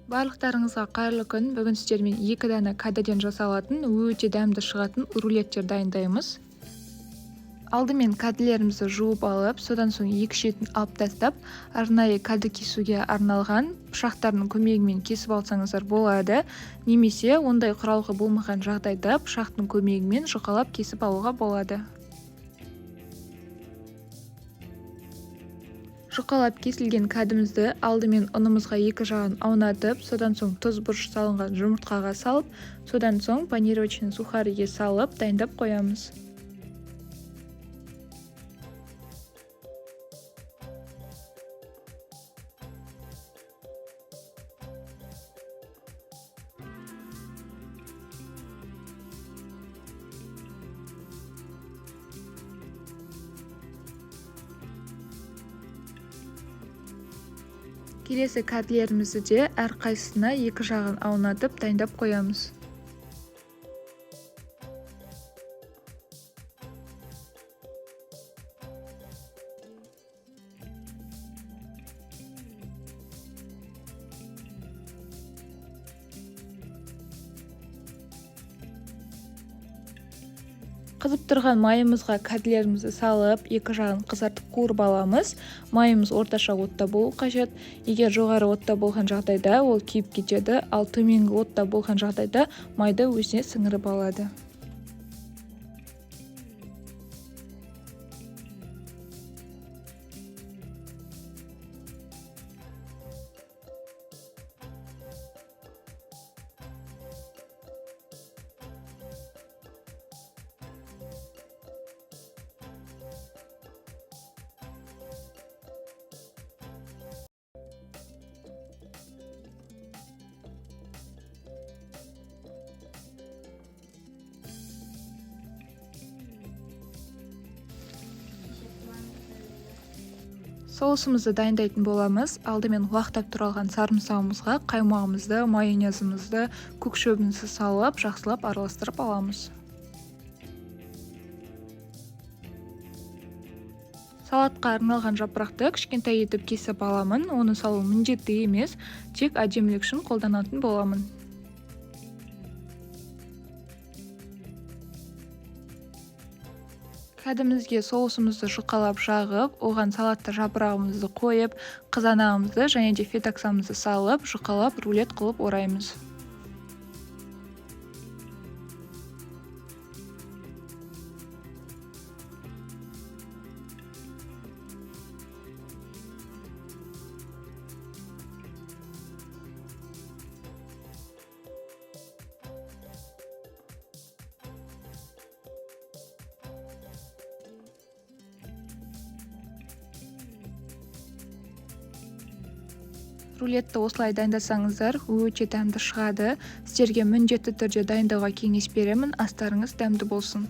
Барлықтарыңызға қайырлы күн. Бүгін сіздермен 2 дана кәдіден жасалатын өте дәмді шығатын рулеттер дайындаймыз. Алдымен кәділерімізді жуып алып, содан соң екі шетін алып тастап, арнайы кәді кесуге арналған пышақтардың көмегімен кесіп алсаңыздар болады, немесе ондай құралғы болмаған жағдайда пышақтың көмегімен жұқалап кесіп алуға болады. Жұқалап кесілген кәдімізді алдымен ұнымызға екі жағын аунатып, содан соң тұз бұрыш салынған жұмыртқаға салып, содан соң панировочный сухариге салып дайындап қоямыз. Келесі кәділерімізді де әрқайсысына екі жағын аунатып дайындап қоямыз. Қызып тұрған майымызға кәділерімізді салып, екі жағын қызартып қуырып аламыз. Майымыз орташа отта болу қажет. Егер жоғары отта болған жағдайда ол күйіп кетеді, ал төменгі отта болған жағдайда майды өзіне сіңіріп алады. Соусымызды дайындайтын боламыз. Алдымен уақтап туралған сарымсағымызға қаймағымызды, майонезімізді, көк шөбімізді салып, жақсылап араластырып аламыз. Салатқа арналған жапырақты кішкентай етіп кесіп аламын. Оны салу міндетті емес, тек әдемілік үшін қолданатын боламын. Кәдімізге соусымызды жұқалап жағып, оған салатты жапырағымызды қойып, қызанағымызды және де фетаксамызды салып, жұқалап рулет қылып ораймыз. Рулетті осылай дайындасаңыздар өте дәмді шығады. Сіздерге міндетті түрде дайындауға кеңес беремін. Астарыңыз дәмді болсын.